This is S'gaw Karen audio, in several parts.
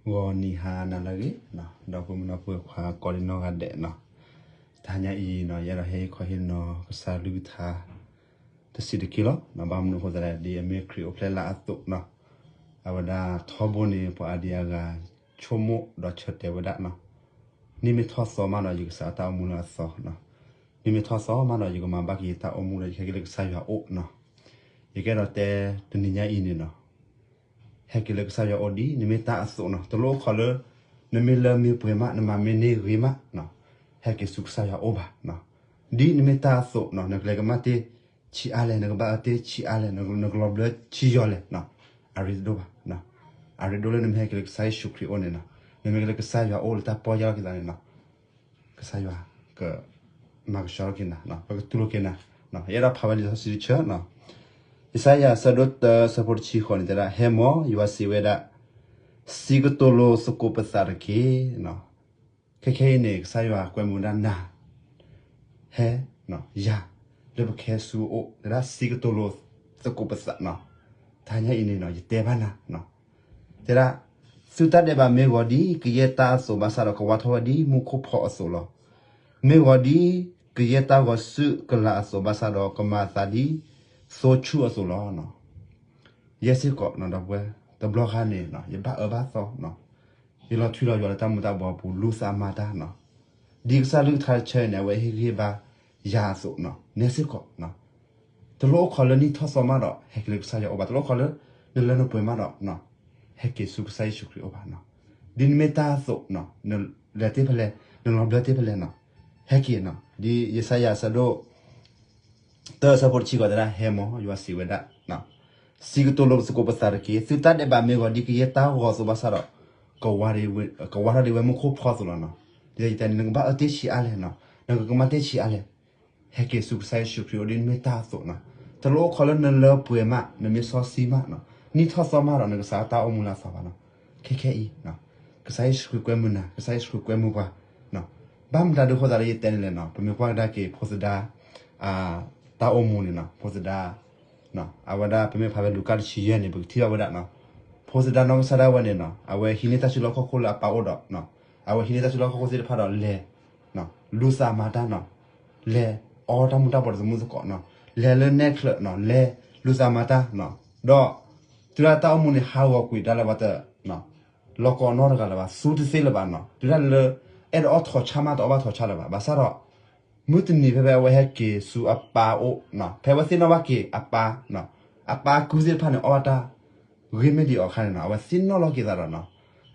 ဂီၤနံၤဟါနၤလၢအဂ့ၤ, ဒီပုၢ်ဝဲၢ်မုၣ်ဒီပုၢ်ဝဲၢ်ခွါကိးဒံနီၢ်ဂၤဒဲးနီၤ, တဟါညါအံၤနီၤ ယအဲၣ်ဒိးဟဲခီဟ့ၣ်နီၤကစၢ်အကလုၢ်ကထါ တဆံးတက့ၢ်လီၤ. ဘၣ်မနုၤအဃိသတးလဲၣ် ဒ်အမ့ၢ်ခရံာ်အိၣ်ဖျဲၣ်လၢအသိးနီၤ, အဝဲဒၣ်ထီဘိန့ၣ် ပှၤအါဒံအါဂၤ ဆိကမိၣ်ဒီးဆၢတဲာ်ဝဲဒၣ်နီၤ, နံၣ်မ့ၢ်ထီၣ်သီမးဒီး ယကစးထီၣ်တၢ်အိၣ်မူလၢအသီနီၤ, နံၣ်မ့ၢ်ထီၣ်သီမးဒီး ယကမၤဘၣ်က့ၤယတၢ်အိၣ်မူဒီး ယကဟဲက့ၤလၢကစၢ်ယွၤအအိၣ်နီၤ, ယကအဲၣ်ဒိးတဲတနံၤညါအံၤန့ၣ်နီၤ ဟဲက့ၤလၢကစၢ်ယွၤအအိၣ် ဒ်နမ့ၢ်တၢ်အသိးနီၤ, တလိၣ်အိၣ်ခိးလၢ နမ့ၢ်လၢမ့ၢ်ပှဲၤမး နမၤမ့ၢ်န့ၢ်ဂ့ၤမးနီၤ, ဟဲက့ၤဆူကစၢ်ယွၤအအိၣ်ဘၣ်နီၤ, ဒ်နမ့ၢ်တၢ်အသိးနီၤ, နကလဲၤကမၣ်တ့ၢ်ဆံးအါလဲၣ်, နကဘၣ်အၢတ့ၢ်ဆံးအါလဲၣ်, နကလီၤဘျၢဆံးယီၤလဲၣ်နီၤ, အရ့တဒိၣ်ဘၣ်နီၤ, အရ့ဒိၣ်လၢနမ့ၢ်ဟဲက့ၤလၢကစၢ်ယ့ၣ်ၡူးခရံာ်အအိၣ်န့ၣ်နီၤ, နမ့ၢ်က့ၤလၢကစၢ်ယွၤအအိၣ်လၢတၢ်ပီၢ်ယၢ်လီၤက့ၤသးန့ၣ်နီၤ ကစၢ်ယွၤကမၤကဆှီထီၣ်က့ၤနၤ, ပကတူၢ်လိာ်က့ၤနၤ, ယအဲၣ်ဒိးဖးဝဲလံာ်စီဆှံတဆၢ, ယၡါယၤအဆၢဒိၣ်တၢအဆၢဖိတဆံဃိးန့ၣ်တဲဒၣ်, ဟဲမီၢ်, ယွၤစံးဝဲဒၣ်, စံးကတိၤလိာ်သကိးပသးတက့ၢ်. ခဲခဲအံၤန့ၣ် ကစၢ်ယွၤကွဲမုာ်ဝဲဒၣ်နၤ, ဟဲ, ယၤ, လၢပကဟဲဆူအအိၣ်, တဲဒၣ်စံးကတိၤလိာ်သကိးပသးနီၤ, တဟါညါအံၤန့ၣ်နီၤ ယတဲဘၣ်နၤ တဲဒၣ်, သုတၢ်ဒဲးဘးမ့ၢ်ဂီၤဒ်ကယဲၢ်တၢ်အသိးဘၣ်ဆၣ်ဒီး ကဝါထီၣ်ဝဲဒ်မူခိၣ်ဖီအသိးလီၤ. မ့ၢ်ဂီၤဒ်ကယဲၢ်တၢ်ဂီၤဆူၣ်ကလာ်အသိးဘၣ်ဆၣ်ဒီး ကမၤအသးဒ်သိဆူၣ်အသိးလီၤ. ယဲစ့ၢ်ကီး ဒီပုၢ်ဝဲၢ် တဘျီဃီန့ၣ် ယဘၣ်အၢဘၣ်သီ, ယလီၤထွံလီၤယွၤလၢတၢ်မူၤတၢ်ဘှီးအပူၤ လူၤသးမၤတၢ်နီၤ, ဒ်ကစၢ်ကလုၢ်ကထါတဆၢအံၤန့ၣ် အဝဲဟ့ၣ်ဂံၢ်ဟ့ၣ်ဘါယၤအသိးနီၤ, နဲစ့ၢ်ကီး တလိၣ်အိၣ်ခိးလၢနံၣ်ထီၣ်သီမးဒီး ဟဲက့ၤလၢကစၢ်ယွၤအအိၣ်ဘၣ်, တလိၣ်အိၣ်ခိးလၢ နလၢနပှဲၤမးဒီး ဟဲက့ၤဆူကစၢ်ယ့ၣ်ၡူးခရံာ်အအိၣ်ဘၣ်နီၤ, ဒ်နမ့ၢ်တၢ်အသိး နလဲၤတ့ၢ်ဖဲလဲၣ်, နလီၤဘျၢတ့ၢ်ဖဲလဲၣ်နီၤ, ဟဲက့ၤနီၤ, ဒ်ယၡါယၤအဆၢဒိၣ် တၢအဆၢဖိတဆံဃိးတဲဒၣ်, ဟဲမီၢ်, ယွၤစံးဝဲဒၣ်, စံးကတိၤလိာ်သကိးပသးတက့ၢ်. သုတၢ်ဒဲးဘးမ့ၢ်ဂီၤဒ်ကယဲၢ်တၢ်ဂီၤအသိးဘၣ်ဆၣ်ဒီး ကဝါထီၣ်ဒ်ဝဲမူခိၣ်ဖီအသိးလီၤနီၤ, ဒ်ယတဲန့ၣ် နကဘၣ်အၢတ့ၢ်ဆံးအါလဲၣ်နီၤ, နကကမၣ်တ့ၢ်ဆံးအါလဲၣ်, ဟဲက့ၤဆူကစၢ်ယ့ၣ်ၡူးခရံာ်အအိၣ် ဒ်နမ့ၢ်တၢ်အသိးနီၤ, တလိၣ်အိၣ်ခိးလၢနလၢပှဲၤမး, နမ့ၢ်စီဆှံမးနီၤ, နံၣ်ထီၣ်သီမးဒီး နကစးထီၣ်တၢ်အိၣ်မူလၢအသီဘၣ်နီၤ, ခဲခဲအံၤ ကစၢ်ယ့ၣ်ၡူးခရံာ်ကွဲမုာ်နၤ, ကစၢ်ယ့ၣ်ၡူးခရံာ်ကွဲမုာ်ပှၤ, ဘၣ်မတၤဒုးဃိသးလၢယတဲန့ၣ်လဲၣ်နီၤ, ပမ့ၢ်ကွၢ်ကဒါက့ၤဖိသဒါ တၢ်အိၣ်မူန့ၣ်နီၤ, ဖိသဒါ အဝဲဒၣ်ပမ့ၢ်ဖးဖဲလူၤကၣ်တဆံယဲၢ်န့ၣ် ပကထံၣ်ဘၣ်ဝဲဒၣ်နီၤ, ဖိသဒါနီၢ်ကစၢ်ဒၣ်ဝဲန့ၣ်နီၤ အဝဲဟံးန့ၢ်တၢ်စုလီၢ်ခီၣ်ခိၣ်လၢအပၢ်အိၣ်ဒီး, အဝဲဟံးန့ၢ်တၢ်စုလီၢ်ခီၣ်ခိၣ်သ့ၣ်တဖၣ်ဒီးလဲၤ လူၤသးမၤတၢ်နီၤ, လဲၤအီတၢ်မူၤတၢ်ဘှီးဒီးသမူသကိးနီၤ, လဲၤလၢနဲချၢးနီၤ, လဲၤလူၤသးမၤတၢ်နီၤ, ဒီး တုၤဒၣ်တၢ်အိၣ်မူန့ၣ် ဟးဂီၤကွံာ်ဒၣ်လၢပှၤတ လီၤကိးနီတဂၤလၢၤဘၣ်, သူတသ့လၢၤဘၣ်နီၤ, တုၤဒၣ်လၢ အဲၣ်ဒိးအီၣ်ထိးဆါမး တအီၣ်ဘၣ်ထိးဆါလၢၤဘၣ်, ဘၣ်ဆၣ်ဒီး မုၢ်တနံၤဖဲဖဲအဝဲဟဲက့ၤဆူအပၢ်အအိၣ်နီၤ, ဖဲအဝဲသ့ၣ်နီၣ်ဘၣ်က့ၤအပၢ်နီၤ, အပၢ်ကုၢ်သ့ၣ်တဖၣ်န့ၣ် အီၣ်ဘၣ်တၢ် ဂ့ၤမ့ၢ်ဒံးအီၤအခါန့ၣ်နီၤ, အဝဲသ့ၣ်နီၣ်လီၤက့ၤသးဒီးနီၤ,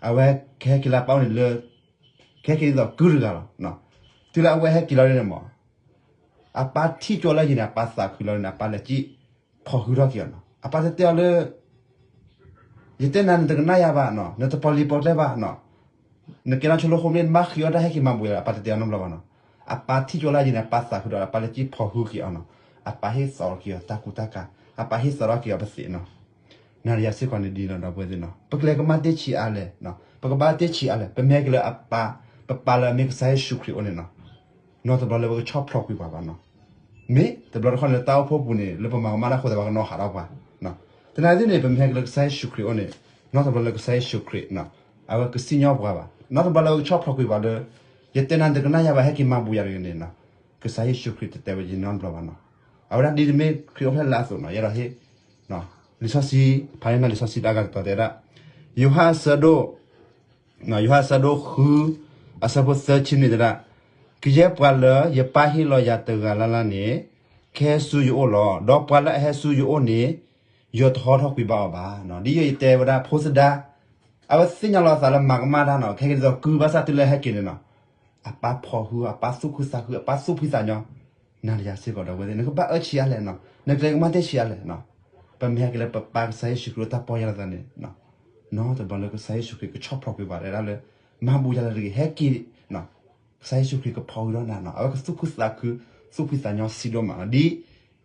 အဝဲကဟဲက့ၤလၢအပၢ်အိၣ်န့ၣ်လၢ ကဟဲက့ၤဒ်သိးကုၢ်တဂၤလီၤ. တုၤလၢအဝဲဟဲက့ၤလီၤန့ၣ်မး အပၢ်ထံၣ်ကၠီလၢယံၤန့ၣ် အပၢ်သးခုလီၤန့ၣ် အပၢ်လဲၤကံၣ်ဖီၣ်ဟုထီၣ်က့ၤအီၤနီၤ, အပၢ်တတဲအီၤလၢ ယတဲနၤ နတကနၣ်ယၤဘၣ်နီၤ, နတပီၤလံၤပီၤကျဲဘၣ်နီၤ, နကဲထီၣ်ဆိလၢဃိမ့ၢ် နဘၣ်ဃ့အီၣ်တၢ်ဟဲက့ၤမၤဘူၣ်ယၤလီၤ, အပၢ်တတဲအီၤနီတဘျီဘၣ်နီၤ, အပၢ်ထံၣ်ကၠီလၢယံၤန့ၣ် အပၢ်သးခုဒီး အပၢ်လဲၤကံၣ်ဖီၣ်ဟုက့ၤအီၤနီၤ, အပၢ်ဟ့ၣ်သီထီၣ်က့ၤအီၤတၢ်ကူတၢ်ကၤ, အပၢ်ဟ့ၣ်သီထီၣ်က့ၤအီၤပသံးနီၤ နၤဒီးယၤစ့ၢ်ကီးန့ၣ်ဒ်နီၤ ဒီပုၢ်ဝဲၢ်သ့ၣ်နီၤ, ပကလဲၤကမၣ်တ့ၢ်ဆံးအါလဲၣ်, ပကဘၣ်တ့ၢ်ဆံးအါလဲၣ်, ပမ့ၢ်ဟဲက့ၤလၢအပၢ်, ပပၢ်လၢအမ့ၢ်ကစၢ်ယ့ၣ်ၡူးခရံာ်အအိၣ်န့ၣ်နီၤ, နီတဘျီလၢပကဆီၣ်ဖျိးကွံာ်ပှၤဘၣ်နီၤ, မ့ၢ်တဘျီတခီၣ်န့ၣ် လၢတၢ်အိၣ်ဖှိၣ်ပူၤန့ၣ် လၢပမၤကမၣ်တၢ်ဃိသတး ပှၤကနီၣ်ဟးထီၣ်ပှၤ, သနာ်က့န့ၣ် ပမ့ၢ်ဟဲက့ၤလၢကစၢ်ယ့ၣ်ၡူးခရံာ်အအိၣ်န့ၣ်, နီတဘျီလၢကစၢ်ယ့ၣ်ၡူးခရံာ် အဝဲကစံၣ်ညီၣ်ပှၤဘၣ်, နီတဘျီလၢပကဆီၣ်ဖျိးကွံာ်ပှၤလၢ ယတဲနၤတကနၣ်ယၤဘၣ် ဟဲက့ၤမၤဘူၣ်ယၤတဂ့ၤန့ၣ်နီၤ, ကစၢ်ယ့ၣ်ၡူးခရံာ်တတဲဝဲယၤနီတဘျီဘၣ်နီၤ, အဝဲဒၣ်ဒ်တမ့ၢ်ခရံာ်အိၣ်ဖျဲၣ်လၢအသိးနီၤ, ယအဲၣ်ဒိးဟ့ၣ် လံာ်စီဆှံ ဖးန့ၢ်နၤလံာ်စီဆှံလၢအဂၤတတီၤတဲဒၣ်, ယိၤဟၣ်အဆၢဒိၣ် ယိၤဟၣ်အဆၢဒိၣ်ဃု အဆၢဖိသၢဆံန့ၣ်တဲဒၣ်, ကယဲၢ်ပှၤလၢယပၢ်ဟ့ၣ်လီၤယၤတဂၤလၢ်လၢ်န့ၣ်, ကဟဲဆူယအိၣ်လီၤ. ဒီးပှၤလၢအဟဲဆူယအိၣ်န့ၣ်, ယတဟီထီၣ်ကွံာ်ဘၣ်အီၤဘၣ်. ဒ်ယတဲဝဲဒၣ်ဖိသဒါ, အဝဲသ့ၣ်ညါလီၤအသးလၢမၤကမၣ်တၢ်နီၤ, ကဟဲက့ၤဒ်သိးကုၢ်ဘၣ်ဆၣ်တုၤလၢဟဲက့ၤန့ၣ်နီၤ, အပၢ်ဖီၣ်ဟု, အပၢ်သူၣ်ခုသးခု, အပၢ်သူၣ်ဖှံသးညီ, နၤဒီးယၤစ့ၢ်ကီးဒီပုၢ်ဝဲၢ်သ့ၣ်, နကဘၣ်အၢဆံးအါလဲၣ်နီၤ, နကလဲၤကမၣ်တ့ၢ်ဆံးအါလဲၣ်နီၤ, ပမ့ၢ်ဟဲက့ၤလၢပပၢ်ကစၢ်ယ့ၣ်ၡူးခရံာ်အတၢ်ပီၢ်ယၢ်လီၤသးန့ၣ် နီတဘျီလၢကစၢ်ယ့ၣ်ၡူးခရံာ်ကဆီၣ်ဖျိးကွံာ်ပှၤဒၣ်လၢ မၤဘူၣ်ယၤလီၤတဂ့ၤ ဟဲက့ၤ, ကစၢ်ယ့ၣ်ၡူးခရံာ်ကဖီၣ်ဟုဒီးနၤနီၤ, အဝဲကသူၣ်ခုသးခု, သူၣ်ဖှံသးညီစံးဒိၣ်မးနီၤ, ဒ်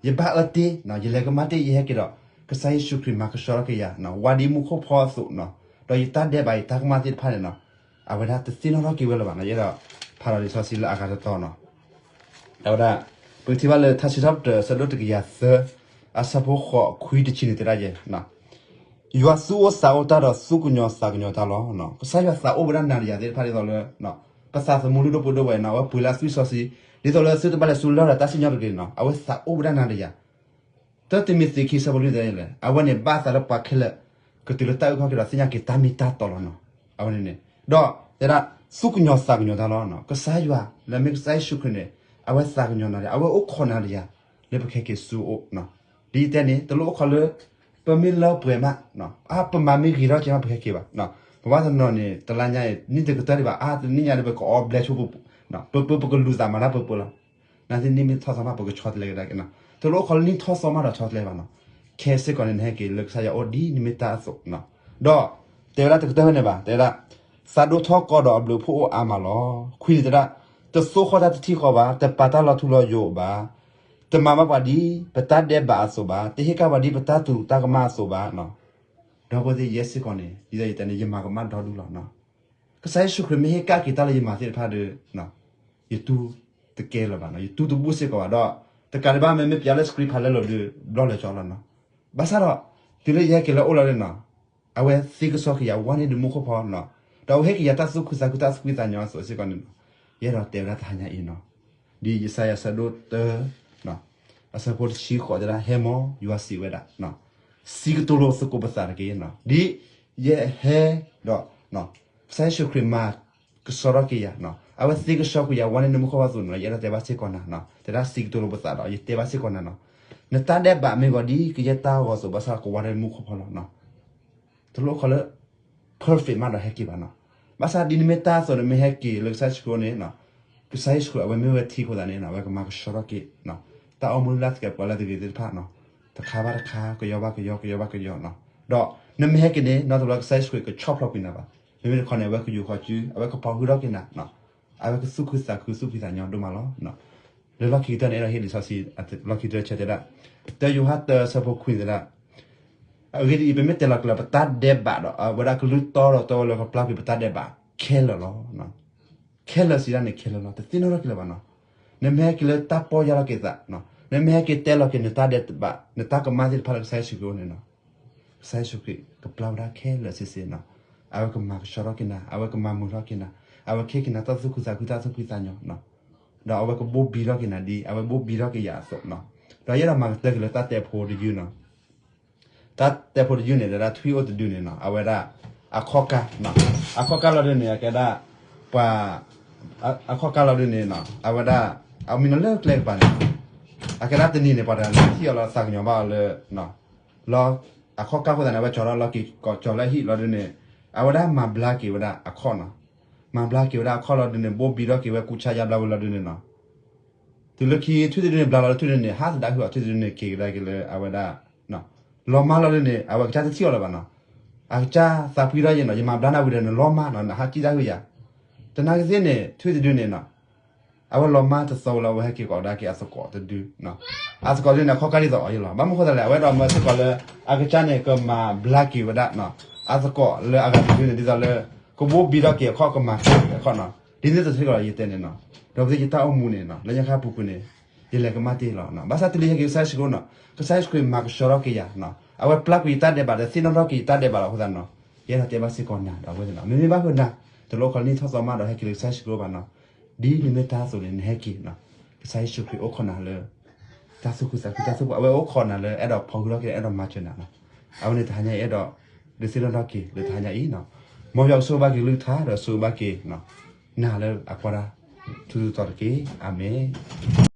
ယဘၣ်အၢတ့ၢ်, ယလဲၤကမၣ်တ့ၢ် ယဟဲက့ၤဒီး, ကစၢ်ယ့ၣ်ၡူးခရံာ်မၤကဆှီထီၣ်က့ၤယၤ, ဝါဒ်မူခိၣ်ဖီအသိးနီၤ, ဒီးယတၢ်ဒဲးဘးယတၢ်ကမၣ်သ့ၣ်တဖၣ်န့ၣ်နီၤ, အဝဲဒၣ်တသ့ၣ်နီၣ်ထီၣ်က့ၤဝဲလၢၤဘၣ်နီၤ, ယအဲၣ်ဒိးဖးလီၤလံာ်စီဆှံလၢအဂၤတတီၤနီၤ, အဝဲဒၣ်, ပကထံၣ်ဘၣ်လၢထါစံးထီၣ်ပတြၢၤအဆၢဒိၣ်တကယၤသၢ, အဆၢဖိဃိးခွံတဆံန့ၣ်တဲဒၣ်ယဲ ယွၤသူၣ်အိၣ်သးအိၣ်တၢ်ဒီးသူၣ်ကညီၤသးကညီၤတၢ်လီၤ. ကစၢ်ယွၤသးအိၣ်ဝဲဒၣ်နၤဒီးယၤသ့ၣ်တဖၣ်ဒ်သိးလၢ ပသးသမူလုၢ်ဒိၣ်ပှ့ၤဒိၣ်ဝဲန့ၣ် အဝဲပှ့ၤလၢအသွံၣ်စီဆှံ, ဒ်သိးလၢသုတဘၣ်လဲၤဆူလရာ်တၢ်စံၣ်ညီၣ်တဂ့ၤန့ၣ် အဝဲသးအိၣ်ဝဲဒၣ်နၤဒီးယၤ တၢ်တမံၤသ့ခံဆၢဖိလွံၢ်တဲလဲၣ်, အဝဲန့ၣ်ဘၣ်အသးလၢပှၤခဲလၢာ် ကတုၤလၢတၢ်အုၣ်ခီၣ်က့ၤဒီးသ့ၣ်ညါက့ၤတၢ်မ့ၢ်တၢ်တီလီၤနီၤ. အဝဲန့ၣ်န့ၣ် ဒီးတဲဒၣ် သူၣ်ကညီၤသးကညီၤတၢ်လီၤ. ကစၢ်ယွၤလၢအမ့ၢ်ကစၢ်ယ့ၣ်ၡူးခရံာ်န့ၣ် အဝဲသးကညီၤနၤဒီး အဝဲအိၣ်ခိးနၤဒီးယၤ လၢပကဟဲက့ၤဆူအအိၣ် ဒ်ယတဲန့ၣ် တလိၣ်အိၣ်ခိးလၢ ပမ့ၢ်လၢပှဲၤမး အါ ပမၤမ့ၢ်ဂ့ၤထီၣ်ကဲမး ပကဟဲက့ၤဘၣ်. ပဘၣ်တနီၤန့ၣ် တလါညါအံၤ နံၣ်တကတၢၢ်ဒံးဘၣ် အါ တနံၣ်ညါဒီး ပကအီဘျဲဆိပူၤ ပပပကလူၤသးမၤတၢ်ပၢပၢလီၤ. နာ်သက့ နံၣ်မ့ၢ်ထီၣ်သီမး ပကဆီတလဲကဒါက့ၤနီၤ. တလိၣ်အိၣ်ခိးလၢနံၣ်ထီၣ်သီမးဒီးဆီတလဲဘၣ်နီၤ. ခဲစ့ၢ်ကီးန့ၣ် နဟဲက့ၤလၢကစၢ်ယွၤအအိၣ်ဒ်နမ့ၢ်တၢ်အသိးနီၤ. ဒီးတဲဝဲဒၣ်တကတၢၢ်ဖဲန့ၣ်ဘၣ် တဲဝဲဒၣ် သးဒိၣ်ထီၣ်ကီဒီးအဘျုးဖှိၣ်အိၣ်အါမးလီၤ. ခွံန့ၣ်တဲဒၣ် တသိၣ်ဃီၣ်တၢ်တထံၣ်ဃီဘၣ်, တပာ်တၢ်လီၤထူလီၤယိာ်ဘၣ်, တမၤဘၣ်ပှၤဒ်ပတၢ်ဒဲးဘးအသိးဘၣ်, တဟ့ၣ်ကၣ်ပှၤဒ်ပတၢ်တူၢ်တၢ်ကမၣ်အသိးဘၣ်နီၤ. ဒီပုၢ်ဝဲၢ်သ့ၣ် ယဲစ့ၢ်ကီးန့ၣ် ဒ်သိးယတဲန့ၣ် ယမၤကမၣ်ဒီဒူၣ်လီၤနီၤ. ကစၢ်ယ့ၣ်ၡူးခရံာ်မ့ၢ်ဟ့ၣ်ကၣ်က့ၤတၢ်လၢယမၤသ့ၣ်တဖၣ်ဒီး ယတူၢ်တကဲလၢၤဘၣ်နီၤ, ယတူၢ်တဘူၣ်စ့ၢ်ကီးဘၣ်ဒီး တကးဒံးဘၣ် မ့မ့ၢ်ပျးလၢ script ဖးလဲလိာ်ဒီး ဘျီလၢာ်ကၠီလီၤနီၤ. ဘၣ်ဆၣ်ဒီး တုၤလၢယဟဲက့ၤလၢအအိၣ်လီၤဒီးနီၤ, အဝဲသ့ကစီက့ၤယၤဝဲန့ၣ်ဒီးမူခိၣ်ဖီနီၤ, ဒီးအဝဲဟ့ၣ်က့ၤယၤတၢ်သူၣ်ခုသးခုတၢ်သူၣ်ဖှံသးညီအသိးစ့ၢ်ကီးန့ၣ်နီၤ, ယအဲၣ်ဒိးတဲဝဲဒၣ်တဟါညါအံၤနီၤ, ဒ်ယၡါယၤဆၢဒိၣ်တၢ အဆၢဖိတဆံဃိးတဲဒၣ် ဟဲမီၢ် ယွၤစံးဝဲဒၣ် စံးကတိၤလိာ်သကိးပသးတက့ၢ်နီၤ, ဒ်ယဟဲဒီး ကစၢ်ယ့ၣ်ၡူးခရံာ်မၤကဆှီထီၣ်က့ၤယၤ, အဝဲသ့ကဆှီကွံာ်ယၤဝဲန့ၣ် နမူခိၣ်ဘၣ်သိးန့ၣ်လီၤ. ယအဲၣ်ဒိးတဲဘၣ်စ့ၢ်ကီးနၤ, တဲဒၣ်စံးကတိၤလိာ်ပသးဒီး ယတဲဘၣ်စ့ၢ်ကီးနၤနီၤ, နတၢ်ဒဲးဘးမ့ၢ်ဂီၤဒ်ကယဲၢ်တၢ်ဂီၤအသိး ဘၣ်ဆၣ်ကဝါဒၣ်နမူခိၣ်ဖီလီၤ. တလိၣ်အိၣ်ခိးလၢ perfect မးဒီးဟဲက့ၤဘၣ်နီၤ, ဘၣ်ဆၣ်ဒ်နမ့ၢ်တၢ်အသိးနမ့ၢ်ဟဲက့ၤလၢကစၢ်ယ့ၣ်ၡူးခရံာ်အအိၣ်န့ၣ် ကစၢ်ယ့ၣ်ၡူးခရံာ်အဝဲမ့ၢ်ဝဲထံအဃိသတးန့ၣ် အဝဲကမၤကဆှီထီၣ်က့ၤ တၢ်အိၣ်မူလၢသကဲးပဝးလၢတဂ့ၤသ့ၣ်တဖၣ်နီၤ, တခါဘၣ်တခါ ကယီဘၣ်ကယီ ကယီဘၣ်ကယီနီၤ, ဒီးနမ့ၢ်ဟဲက့ၤန့ၣ် နီတဘျီကစၢ်ယ့ၣ်ၡူးခရံာ်ကဆီၣ်ဖျိးကွံာ်နၤဘၣ်, မ့မ့ၢ်တခီန့ၣ် အဝဲကယိၤဃီၤစု အဝဲကဖီၣ်ဟုၣ်ထီၣ်က့ၤနၤ, အဝဲကသူၣ်ခုသးခုသူၣ်ဖှံသးညီဒိၣ်မးလီၤ. လၢလီၢ်ခံကတၢၢ်န့ၣ် အဲၣ်ဒိးဟ့ၣ်လံာ်စီဆှံ လီၢ်ခံကတၢၢ်ဆၢတဲဒၣ် တၢယိၤဟၣ်တၢ ဆၢဖိခွံန့ၣ်တဲဒၣ် အဂ့ၢ်ဒ်အံၤ, ပမ့ၢ်တဲလီၤကျဲၤပတၢ်ဒဲးဘးဒီး အဝဲဒၣ်ကလုၢ်တီဒီးတီဝဲလၢကပျၢ်ကွံာ်ပတၢ်ဒဲးဘးခဲလၢာ်လီၤ. ခဲလၢာ်စံးဒၣ်န့ၣ် ခဲလၢာ်လီၤ, တသ့ၣ်နီၣ်ထီၣ်က့ၤလၢၤဘၣ်နီၤ. နမ့ၢ်ဟဲက့ၤလၢတၢ်ပီၢ်ယၢ်လီၤက့ၤသး, နမ့ၢ်ဟဲက့ၤတဲလီၤက့ၤနတၢ်ဒဲးဘး နတၢ်ကမၣ်သ့ၣ်တဖၣ်လၢကစၢ်ယ့ၣ်ၡူးခရံာ်အအိၣ်န့ၣ်နီၤ, ကစၢ်ယ့ၣ်ၡူးခရံာ်ကပျၢ်ဝဲဒၣ်ခဲလၢာ်ဆ့ဆ့နီၤ, အဝဲကမၤကဆှီထီၣ်က့ၤနၤ, အဝဲကမၤမုာ်ထီၣ်က့ၤနၤ, အဝဲကဟ့ၣ်က့ၤနၤတၢ်သူၣ်ခုသးခုတၢ်သူၣ်ဖှံသးညီနီၤ, ဒီးအဝဲကဘိၣ်ဘံထီၣ်က့ၤနၤဒ် အဝဲဘိၣ်ဘံထီၣ်က့ၤယၤအသိးနီၤ, ဒီးယအဲၣ်ဒိးမၤကတၢၢ်က့ၤလၢတၢ်တဲဖိတယုၢ်နီၤ တၢ်တဲဖိတယုၢ်န့ၣ် တဲဒၣ်ထွံၣ်အိၣ်တဒုန့ၣ်နီၤ, အဝဲဒၣ် အခီၣ်ကါ, အခီၣ်ကါလီၤဒုန့ၣ် အကဲဒၣ် ပှၤ အခီၣ်ကါလီၤဒုန့ၣ်နီၤ, အဝဲဒၣ် အမံၤနီၤလၢကျဲကပၤန့ၣ်, အကဲဒၣ်တနံၤန့ၣ် ပှၤတဂၤန့ၣ်ထံၣ်အီၤလီၤသးကညီၤဘၣ်အီၤလၢ လီၤ အခီၣ်ကါအဃိသတးန့ၣ် အဝဲကၠီၤလီၤလီၤက့ၤ ကၠီၤလၢဟံၣ်လီၤဒုန့ၣ်, အဝဲဒၣ်မၤဘျါက့ၤဝဲဒၣ်အခီၣ်နီၤ, မၤဘျါက့ၤဝဲဒၣ်အခီၣ်လီၤဒုန့ၣ် ဘိၣ်ဘံထီၣ်က့ၤဝဲကူစါယါဘျါဝဲလီၤဒုန့ၣ်နီၤ တုၤလၢခံထွံၣ်တဒုန့ၣ် ဘျါလီၤလၢထွံၣ်တဒုန့ၣ် ဟးသဒၣ်ဟုၣ်အီၤ ထွံၣ်တဒုန့ၣ် က့ၤကဒါက့ၤလၢအဝဲဒၣ် လီၤမၢ်လီၤဒုန့ၣ် အဝဲကစၢ်တထံၣ်အီၤလၢၤဘၣ်နီၤ, အကစၢ်သးဖှံထီၣ်ယဲနီၤ, ယမၤဘျါနၤဝံၤဒီးနလီၤမၢ်နီၤ, နဟးကံၣ်တၢ်ဟုၣ်ယၤ, တနာ်က့သ့ၣ်န့ၣ် ထွံၣ်တဒုန့ၣ်နီၤ, အဝဲလီၤမၢ်တသီဝံၤလီၤ အဝဲဟဲက့ၤကိးကဒါက့ၤအသကိးတဒု အသကိးတဒုန့ၣ် အခီၣ်ကါဒ်သိးအီၤယဲလီၤ, ဘၣ်မနုၤဃိသတးလဲၣ် အဝဲဒိးမၢစ့ၢ်ကီးလၢ အကစၢ်န့ၣ် ကမၤဘျါက့ၤဝဲဒၣ် အသကိးလၢအဂၤတဒုန့ၣ် ဒ်သိးလၢ ကဘိၣ်ဘံထီၣ်က့ၤအခီၣ် ကမၤက့ၤအခီၣ်နီၤ, ဒ်န့ၣ်အသိးစ့ၢ်ကီးလီၤ ယတဲန့ၣ်နီၤ, ဒီးပသ့ၣ်ယတၢ်အိၣ်မူန့ၣ်နီၤ လၢညါခါပူၤကွံာ်န့ၣ် ယလဲၤကမၣ်တ့ၢ်လီၤ, ဘၣ်ဆၣ်တုၤလၢယဟဲက့ၤကစၢ်ယ့ၣ်ၡူးခရံာ်နီၤ ကစၢ်ယ့ၣ်ၡူးခရံာ်မၤကဆှီထီၣ်က့ၤယၤ, အဝဲပျၢ်ကွံာ်ယတၢ်ဒဲးဘးဒီးသ့ၣ်နီၣ်ထီၣ်က့ၤယတၢ်ဒဲးဘးလီၤအဃိသတးနီၤ, ယအဲၣ်ဒိးတဲဘၣ်စ့ၢ်ကီးနၤဒီးအဝဲသ့ၣ်နီၤ, မ့မ့ၢ်ဘၣ်ဃုာ်နၤ တလိၣ်ခီလၢနံၣ်ထီၣ်သီမးဒီးဟဲက့ၤလၢကစၢ်ယ့ၣ်ၡူးခရံာ်ဘၣ်နီၤ, ဒ်နမ့ၢ်တၢ်အသိးန့ၣ် နဟဲက့ၤနီၤ, ကစၢ်ယ့ၣ်ၡူးခရံာ်အိၣ်ခိးနၤလၢ တၢ်သူၣ်ခုသးခုတၢ်သူၣ်ဖှံ, အဝဲအိၣ်ခိးနၤလၢအဲၣ်ဒိးဖီၣ်ဟုၣ်ထီၣ်က့ၤ အဲၣ်ဒိးမၤစၢၤနၤနီၤ, အဝဲန့ၣ်တဟါညါအံၤအဲၣ်ဒိး ဒုးသ့ၣ်နီၣ်ထီၣ်က့ၤလၢတဟါညါအံၤနီၤ, မ်ယွၤကဆိၣ်ဂ့ၤဘၣ်က့ၤကလုၢ်ကထါဒီးဆိၣ်ဂ့ၤဘၣ်က့ၤ နၤလၢအကွၢ်တၢ် ထူးထူးတီၤတီၤတက့ၢ်, အၤမ့ၣ်.